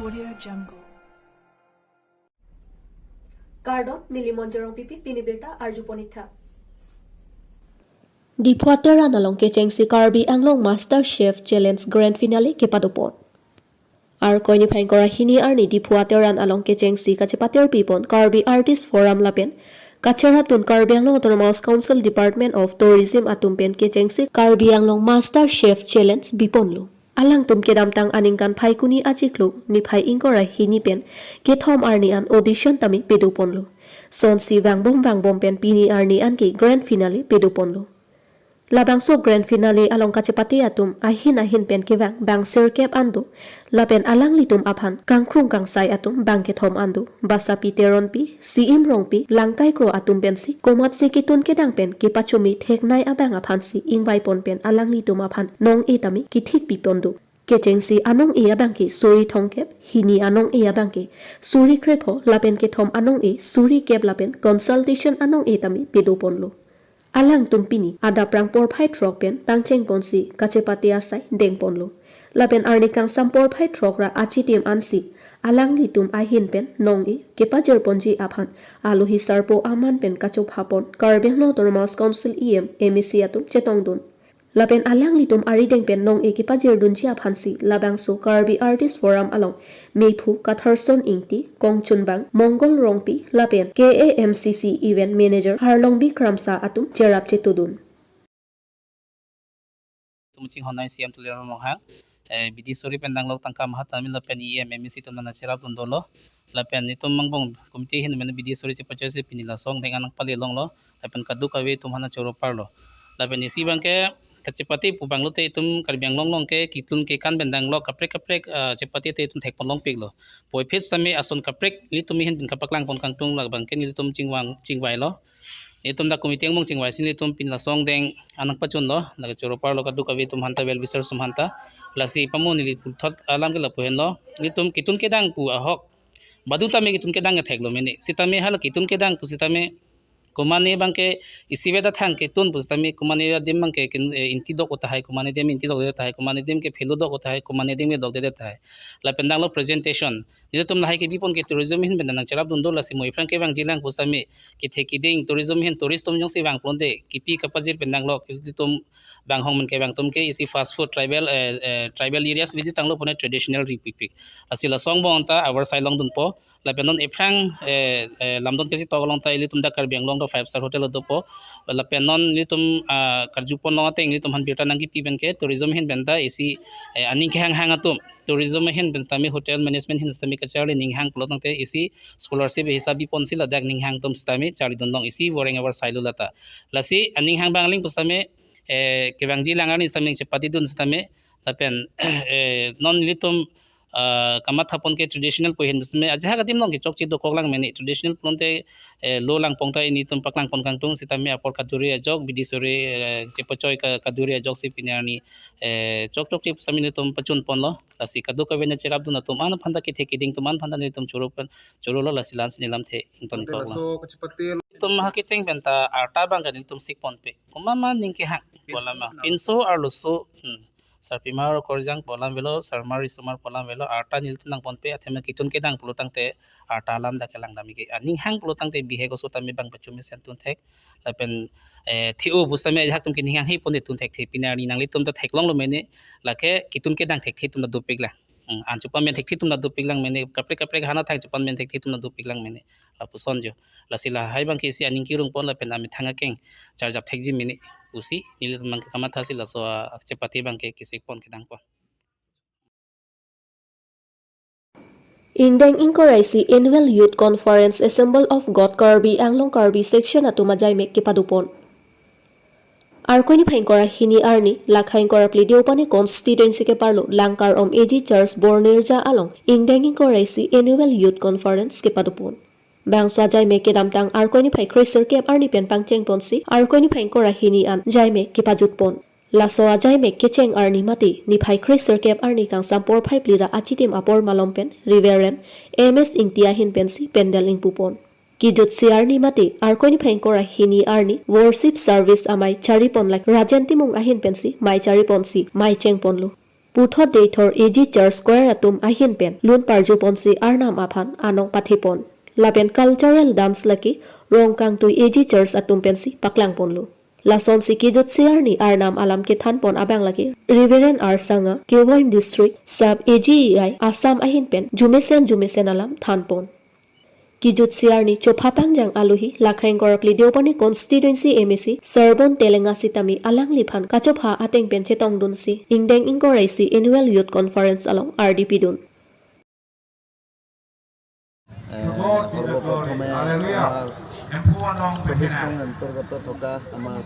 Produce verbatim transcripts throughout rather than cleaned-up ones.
Audio Jungle. Kardom, neli Monjorong Pipi, pini birta arjupon ik tha. Diphu ateran along kechengsi Karbi Anglong Master Chef Challenge Grand Finale kepadopon. Arkoi niphai ingkoi ra hini arni Diphu ateran along kechengsi kachepaterpipon Karbi Artist Forum lapen kacherapdun Karbi Anglong Autonomous Council Department of Tourism atum pen kechengsi Karbi Anglong Master Chef Challenge biponlo. Alangtum kedamtang aningkan Phaikuni achiklo niphai ingkoi ra hini pen kethom arni an audition tame pedoponlo. Sonsi vangbom vangbom pen pini arni an ke grand finale pedoponlo. Labangso grand finale along kachepate atum ahin ahin pen kevang bang sirkep an do, lapen alanglitum aphan kangkrung kangsai atum bang kethom an do. Basapi Teronpi, Siim Rongpi, Langkai Kro atum pensi komatsi ketun kedang pen kepachumi theknei abang aphansi ingvaipon pen alanglitum aphan nong-e tame kethikpipon do. Kechengsi anong-e abang ke suri thomkep, hini anong-e abang ke suri krepho, lapen kethom anong-e suri kep lapen consultation anong-e tame pedoponlo. Alangtum pini adap prang porphai throk pen pangchengponsi kachepate asai dengponlo. Lapen arni kangsam porphai throk ra achitim ansi alanglitum ahin pen nong-e kepajirponji aphan alohi sarpo aman pen kachophapon Karbi Anglong Autonomous Council E M, M A C atum chetongdun. Lapen alanglitum arideng pen nong-e kepajirdunji aphansi labangso Karbi Artist Forum along mephu Katharson Ingti, kongchunbang Mongol Rongpi lapen K A M C C Event Manager Harlongbi Kramsa atum cherap chetudun. Tum chinghonnei C M Tuliram Ronghang, eh, bidi suri pen danglok tangka mahat tame lapen E M M A C atum nangcherapdun dolo. Lapen itum angbong committee ahin mena bidi suri chepachoisi pini laso angdeng anang pale longlo. Lapen kadokave atum aphan choro parlo. Lapen isi abang ke kachepate pu abang lote itum Karbi Anglong along ke ketun kekan pen danglok kaprek kaprek, ah, chepate te itum thekpon longpiklo. Puvoiphit sitame ason kaprek nelitum ahin pen kapaklangpon kangtung labang ke nelitum chingvang chingvailo. Itum dak committee angbong chingvaisi nelitum pini laso angdeng anang pachunlo, dak choro parlo kadokave atum aphanta, well wishers atum aphanta. Lasi pamo neli puthot alam ke lapu henlo. Itum ketun kedang pu ahok badu tame ketun kedang ketheklo mene. Sitame hala ketun kedang pu sitame komane abang ke isivet athang ketun pu sitame komane adim abang ke kin-, eh, inti dok-o tahai, komane adim inti dokde tahai, komane adim ke phelo dok-o tahai, komane adim ke dokde tahai. Lapen danglo presentation. Nelitum lahai kebipon ke tourism ahin pen nangcherapdun do, lasi mo aphrang kevangjilang pu sitame kethe keding tourism ahin tourist atum jongsi vang pulote kipi kapajir pen danglok, itum banghong men kevang atum ke isi fast food tribal, eh, eh, tribal areas visit tanglo pune traditional ri pikpik. Lasi laso angbong ta avarsai longdunpo. Lapen non aphrang, eh, eh, lamdon kesi tok along ta ilitum dak Karbi Anglong ta five star hotel dopo. Lapen non ilitum, ah, karjupon long ateng ilitum aphan birta nangkipi pen ke tourism ahin pen ta isi, eh, aning kehanghang atum, tourism ahin pen sitame hotel management ahin sitame kacharli aning hang pulo tangte isi scholarship hisab biponsi ladak aning hang atum sitame charlidun long, isi voreng avarsai lo lata. Lasi aning hang abang aling pu sitame, eh, kevangjilang arni sitame chepatedun sitame lapen, eh, non ilitum, ah, kamathapon ke traditional pu ahin pu sitame ajahak adim along ke chokche dokok lang mene, traditional pulote, eh, lo langpong ta ilitum paklangpon kangtung sitame apor kaduri ajok bidi suri, eh, chepachoi ka-, kaduri ajoksi pini arni, eh, chok chokche pu sitame ilitum pachunponlo. Lasi kadokave nangcherapdun atum an aphanta kethe keding atum an aphanta nelitum choro pen, chorolo, lasi la-ansi nelamthe ingtonkok lang. Laso kachepate itum ha kecheng pen ta arta abang ke nelitum sikponpe. Komat ma aning kehang. Pinso bola ma. Arlo. Pinso arloso. Hmm. Sarpimar okorjang pu alam avelo, sarmar risomar pu alam avelo, arta nelitum nangponpe, athema ketun kedang pulo tangte arta alam dak kelang dam ik ke. Aning hang pulo tangte bihek oso tame bang pachumesen tun thek. Lapen, eh, the-o pu sitame ajahak atum ke aning hang he pon tun thekthe, pini arni nanglitum ta theklonglo mene, lake ketun kedang thekthe atum ta dopik lang. Hmm, an chupan men thekthe atum ta dopik lang mene, kaprek kaprek hana thang chupan men thekthe atum ta dopik lang mene. Lapuson jo. Lasi lahai abang ke isi aning kerungpon lapen amethang akeng charjap thekji mene pusi nelitum abang ke kamathasi laso, ah, kachepate abang ke kesikpon kedangpon. Ingdeng ingkoi ra isi Annual Youth Conference Assembly of God Karbi Anglong Karbi Section atum ajaimek kepadopon. Arkoi niphai ingkoi ra hini arni, lakhai ingkoi ra phli Deopani constituency keparlo Langkarom A G Church Bornirja along ingdeng ingkoi ra isi Annual Youth Conference kepadopon. Bangso ajaimek kedamtang Arkoi niphai kresirkep arni pen pangchengponsi Arkoi niphai ingkoi ra hini an jaimek kepajutpon. Laso ajaimek kecheng arni mate niphai kresirkep arni kangsam porphai phli ra achitim apor malom pen Reverend M S Ingti ahin pensi pandal ingpupon. Kejutsi arni mate Arkoi niphai ingkoi ra hini arni worship service amei charipon lake Rajen Timung ahin pensi mei chariponsi mei chengponlo. Puthot Deithor A G Church Choir atum ahin pen lun parjuponsi Arnam aphan anong pathepon. Lapen cultural dance lake Rongkangtui A G Church atum pensi paklangponlo. Lasonsi kejutsi arni Arnam alam kethanpon abang lake Reverend R Sanga, Kevoim District, Sub A G E I, Assam ahin pen jumesen jumesen alam thanpon. Kejutsi arni chopha pangjang alohi Lakha ingkoi ra phli Deopani constituency M A C Sarbon Telenga sitame alangliphan kachopha ateng pen chetongdunsi ingdeng ingkoi ra isi annual youth conference along ardi pidun. এ, সৰ্বপ্ৰথমে আমাৰ চৌবিশ নং অন্তৰ্গত থকা আমাৰ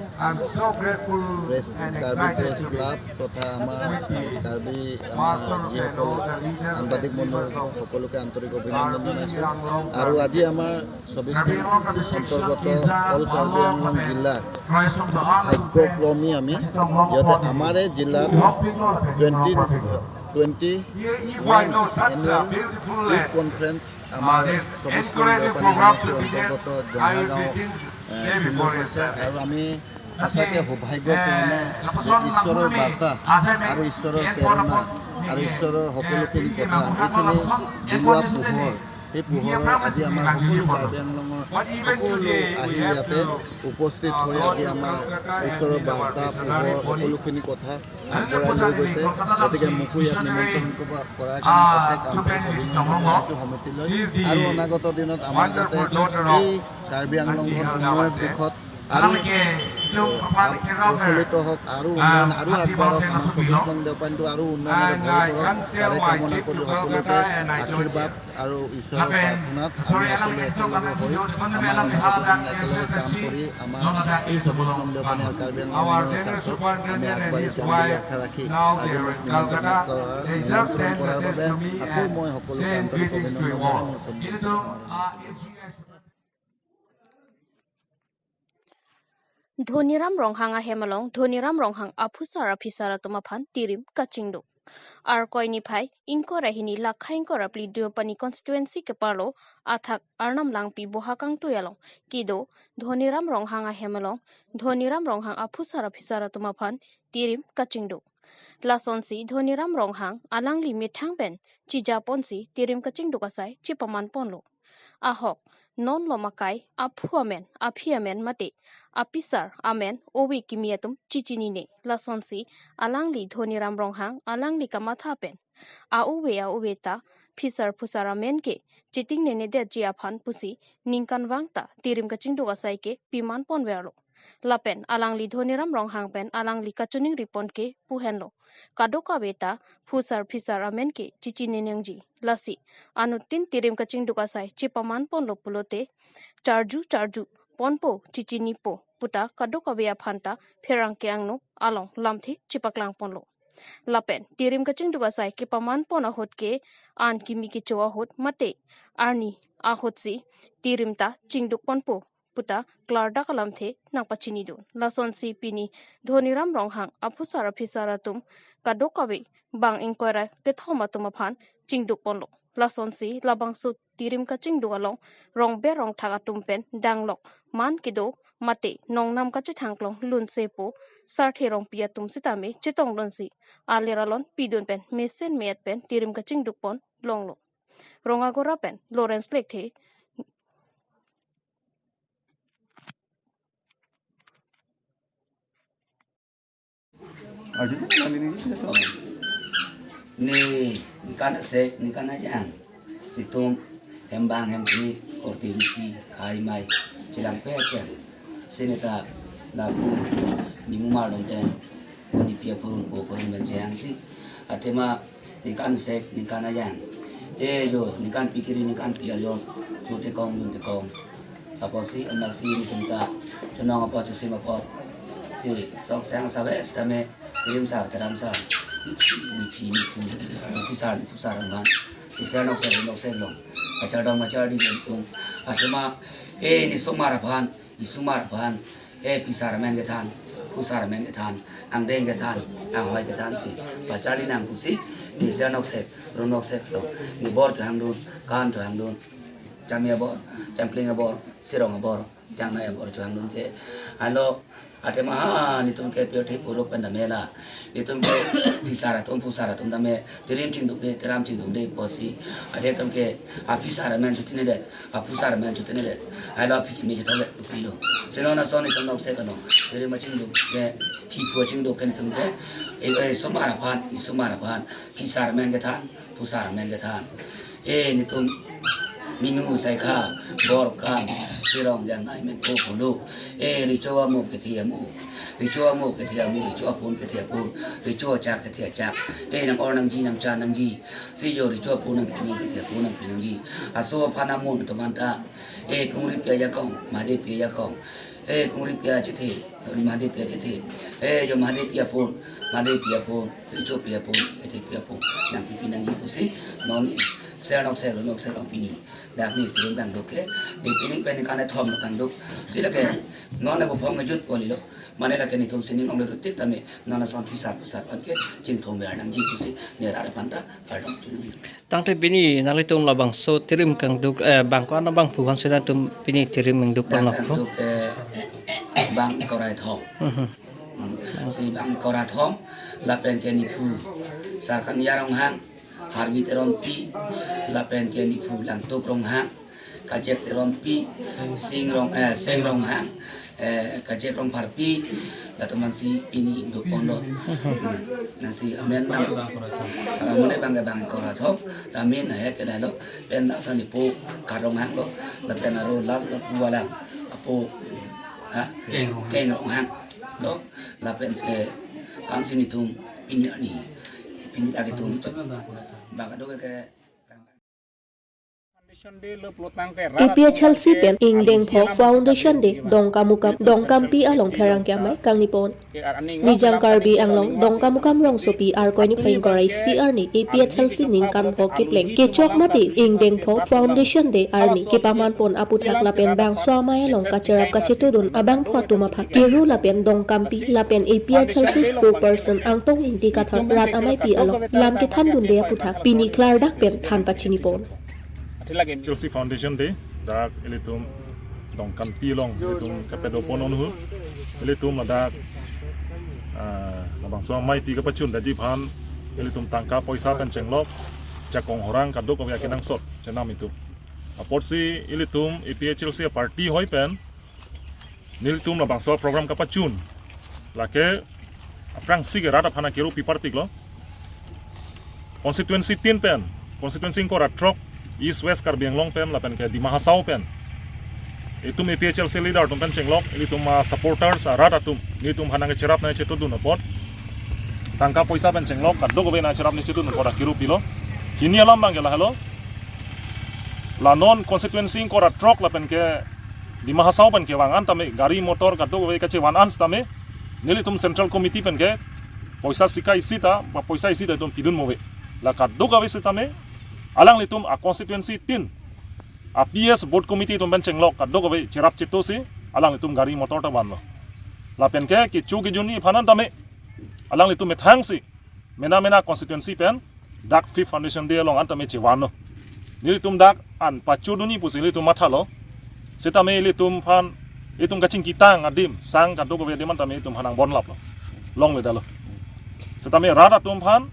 প্ৰেছ, Karbi press club তথা আমাৰ, এ, কাৰ্বি আমাৰ যিসকল সাংবাদিক বন্ধু সকলোকে আন্তৰিক অভিনন্দন জনাইছোঁ। আৰু আজি আমাৰ চৌবিশ নং অন্তৰ্গত অল কাৰ্বি আংলং জিলাৰ ভাগ্যক্ৰমী আমি, ইয়াতে আমাৰে জিলাত twenty twenty one annual youth conference আমাৰ চৌবিশ নং দেওপানী সমষ্টিৰ অন্তৰ্গত জঙাগাঁও, এ, ফিল্ডত হৈছে। আৰু আমি সঁচাকে সৌভাগ্যপূৰ্ণ যে ঈশ্বৰৰ বাৰ্তা আৰু ঈশ্বৰৰ প্ৰেৰণা আৰু ঈশ্বৰৰ সকলোখিনি কথা, এইখিনি বিলোৱা পোহৰ, সেই পোহৰৰ আজি আমাৰ সকলো কাৰ্বি আংলঙৰ সকলো আহি ইয়াতে উপস্থিত হৈ আজি আমাৰ ঈশ্বৰৰ বাৰ্তা, পোহৰ, সকলোখিনি কথা আগবঢ়াই লৈ গৈছে। গতিকে মোকো ইয়াত নিমন্ত্ৰণ ক-, কৰাৰ কাৰণে অশেষ আন্তৰিক অভিনন্দন জনাইছোঁ সমিতিলৈ। আৰু অনাগত দিনত আমাৰ যাতে এই কাৰ্বি আংলঙৰ উন্নয়নৰ দিশত আৰু, এ, প্ৰচলিত হওক, আৰু উন্নয়ন আৰু আগবাঢ়ক, আমাৰ চৌবিশ নং দেওপানীটো আৰু উন্নয়নেৰে ভৰি পৰক, তাৰে কামনা কৰি সকলোকে আশীৰ্বাদ আৰু ঈশ্বৰৰ প্ৰাৰ্থনাত আমি সকলোৱে একেলগে হৈ আমাৰ অনাগত দিন একেলগে কাম কৰি আমাৰ এই চৌবিশ নং দেওপানী আৰু কাৰ্বি আংলঙৰ স্বাৰ্থত আমি আগবাঢ়ি যাম বুলি আশা ৰাখি আজি মোক নিমন্ত্ৰণ কৰাৰ, নিমন্ত্ৰণ কৰাৰ বাবে আকৌ মই সকলোকে আন্তৰিক অভিনন্দন জনাই মোৰ চমু Dhoniram Ronghang ahem along Dhoniram Ronghang aphusar aphisar atum aphan tirim kachingduk. Arkoi niphai ingkoi ra hini Lakha ingkoi ra phli Deopani constituency keparlo athak Arnam Langpi Bohakangtui along kedo Dhoniram Ronghang ahem along Dhoniram Ronghang aphusar aphisar atum aphan tirim kachingduk. Lasonsi Dhoniram Ronghang alangli methang pen chijaponsi tirim kachingduk asai chepamanponlo. Ahok, non lom akai, aphu amen, aphi amen mate, apisar amen, ove kimi atum chechinine. Lasonsi alangli Dhoniram Ronghang alangli kamatha pen a-ove a-ove ta phisar phusar amen ke chetingnenedetji aphan pusi ningkanvang ta tirim kachingduk asai ke pimanponverlo. Lapen alangli Dhoniram Ronghang pen alangli kachoningripon ke pu henlo. Kadokave ta phusar phisar amen ke chechinine nangji. Lasi anuttin tirim kachingduk asai chepamanponlo pulote charju charjuponpo, chechinipo puta kadokave aphan ta pherangke angno along lamthe chepaklangponlo. Lapen tirim kachingduk asai kepamanpon ahut ke an kimi kecho ahut mate arni ahutsi tirim ta chingdukponpo puta klardak alamthe nangpachinidun. Lasonsi pini Dhoniram Ronghang aphusar aphisar atum kadokave bang ingkoi ra kethom atum aphan chingdukponlo. Lasonsi labangso tirim kachingduk along rongber rongthak atum pen danglok man kedo mate nongnam kachethangklong lunsepo Sarthe Rongpi atum sitame chetongdunsi aler alon pidun pen mesen me-et pen tirim kachingdukpon longlo. Rongagora pen Lawrence Lekthe. Ne, ningkan asek, ningkan ajang, itum hembang hemphi, korte ruti, khai mai, chelang pek ya. Sini ta lapu, nimu mar dong ten, puni pia purun po purun ben jehang si. Athema ningkan sek, ningkan ajang. Eh, jo, ningkan phli kiri, ningkan phli arjon. Chotekong, duntekong. Apotsi, M A C netum ta, chenong apot, chosim apot. Si, sok sang sabe, sitame, tirim sar, teram sar. Niphi, niphi, niphu. Niphi sar, niphu sar, aman. Si, ser nok ser, nok ser long. Machar dong, machar di, tum. Athema, eh, ne osomar aphan, isomar aphan. Eh, phisar amen kethan, phusar amen kethan, angdeng kethan, anghoi kethan si pacharli nang pusi, ne ser nok sek, rum nok sek lo, ne bor chohangdun, kan chohangdun, chami abor, champling abor, sirong abor, changnai abor chohangdun ke. Alo, Athema ha netum ke pirthe puruk pen damela. Netum ke phisar atum phusar atum dame, tirim chingduk de, tiram chingduk de pusi. Athema netum ke aphisar amen chutine det, aphusar amen chutine det. Hailo aphi kimi chitole pilo. Sino na son netum nok se kano. Tirim chingduk ke, phi phu chingduk ke netum ke. E, e, sumar aphan, isumar aphan, phisar amen kethan, phusar amen kethan. E netum minu saikha, bor kam, sirong jang nai men ko pulu. E recho amo kethe amo. Recho amo kethe amo, recho apon kethe apon, recho achak kethe achak. E nang or nangji nangcha nangji. Si jo recho apon nangpini kethe apon nangpi nangji. Aso aphan amun teman ta. E kungri pi ajakong, made pi ajakong. E kungri pi achethe, made pi achethe. E jo made pi apon, made pi apon, recho pi apon, kethe pi apon. Nangpipi nangji pusi, non ni, ser nok ser, nok ser long pini. Dak ni tirim kangduk ke, di pini pen kan thom kangduk. Si lake, non ne buphong ngejut poli lo. Mane lake netum sining ong le rutik tame, non ason phisar phusar pan ke, chingthum ber nangji pusi, ne rat aphan ta, kardom chunang. Tangte pini nanglitum labangso tirim kangduk, eh, bang ko-an abang phu aphan si nangtum pini tirim kangduk Dak panglo ko? Kangduk, eh, bang ingkoi ra thom. Mhm. Hmm. Si bang ingkoi ra thom, lapen ke nephu Sarkania Ronghang, Harvi Teronpi, lapen ke nephu Langtuk Ronghang, Kajek Teronpi, Sing Rong, eh, Seng Ronghang, eh, Kajek Rongpharpi, latum ansi pini ingduk pon lo. Nangsi amen bang, ah, mune bang ke bang ingkoi ra thom, amen ahek ke lailo, pen la sani po Kar Ronghang lo, lapen aro last lo pu alang, apo, ha? Keng Ronghang. Keng Ronghang lo, lapen se, ansi netum pini arni, pini ta ketum, bang kaduk ke, APHLC pen ingdeng pho Foundation Day Dongkamukam Dongkampi along pherangke amei kangni pon. Nijang Karbi Anglong Dongkamukam rongsopi Arkoi niphai ingkoi ra isi arni APHLC ningkan pho kepleng kechok mate ingdeng pho Foundation Day arni kepaman pon aputhak lapen bangso amei along kacherap kachetodun abangphu atum aphan Kiru lapen Dongkampi lapen APHLC spokesperson Angtong Ingti Kathar rat ameipi along lam kethandunde aputhak pini klardak pen than pachini pon. Chelsea Foundation Day, dak ilitum Dongkampi along, ilitum kapedo pon ahut, ilitum ladak, ah, labangso ameipi kapachun daji aphan, ilitum tangka poisa pen chenglok, jakong horang kadokave akenangsot chenam itum. Apotsi ilitum APHLC party hoi pen, nelitum labangso program kapachun. Lake aphrangsi ke rat aphan akiru pi partik lo. Constituency tin pen, constituency ingkoi ra throk, East West Karbi Anglong pen, lapen ke Dima Hasao pen. Itum APHLC leader atum pen chenglok, ilitum a supporters, a rat atum, nelitum aphan nangcherap nangchetodun apot. Tangka poisa pen chenglok, kadokave nangcherap nangchetodun apot akiru pilo. Hini alam bang ke lahelo. La non constituency ingkoi ra throk lapen ke Dima Hasao pen kevang an tame gari motor kadokave kachevan an tame nelitum Central Committee pen ke poisa sika isi ta ba poisa isi ta itum pidun move. La kadokave sitame alanglitum a constituency tin a PS booth committee atum pen chenglok kadokave cherap cheto si alanglitum gari motor ta vanlo. Lapen ke kecho kejuni aphan an tame alanglitum methang si mena mena constituency pen dak fifth Foundation Day along an tame chevanlo. Nelitum dak an pachudunji pusi ilitum mathalo. Sitame ilitum aphan, itum kachingkitang adim, sang kadokave adim an tame itum aphan nangbonlaplo. Longledetlo. Sitame rat atum aphan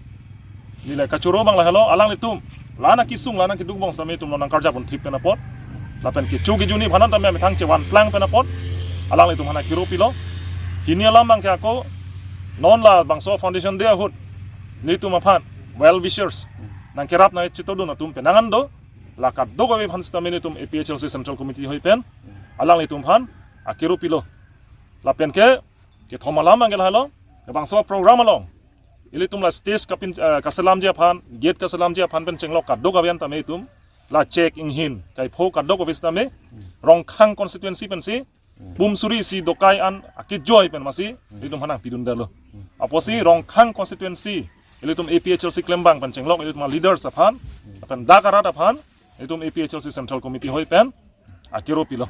neli kachoro bang lahelo, alanglitum la nangkesung, la nangkeduk bong sitame itum lo nangkarjap un thip pen apot. Lapen kecho kejuni aphan an tame methang chevan plang pen apot. Alanglitum aphan akiru pilo. Hini alam bang ke ako non labangso Foundation Day ahut nelitum aphan well wishers nangkerap nangchetodun atum penang an do. La kadokave aphan sitame nelitum APHLC Central Committee hoi pen alanglitum aphan akiru pilo. Lapen ke kethom alam bang ke lahelo, labangso program along ilitum la stage kapin, eh, kaselamji aphan, gate kaselamji aphan pen chenglok kadokave an tame itum la chek inghin kaipho kadokave sitame Rongkhang constituency pensi pum suri isi dokai an akejoi pen masi ilitum aphan nangpidundetlo. Apotsi Rongkhang constituency ilitum APHLC klembang pen chenglok ilitum a leaders aphan, lapen dak arat aphan ilitum APHLC Central Committee hoi pen akiru pilo.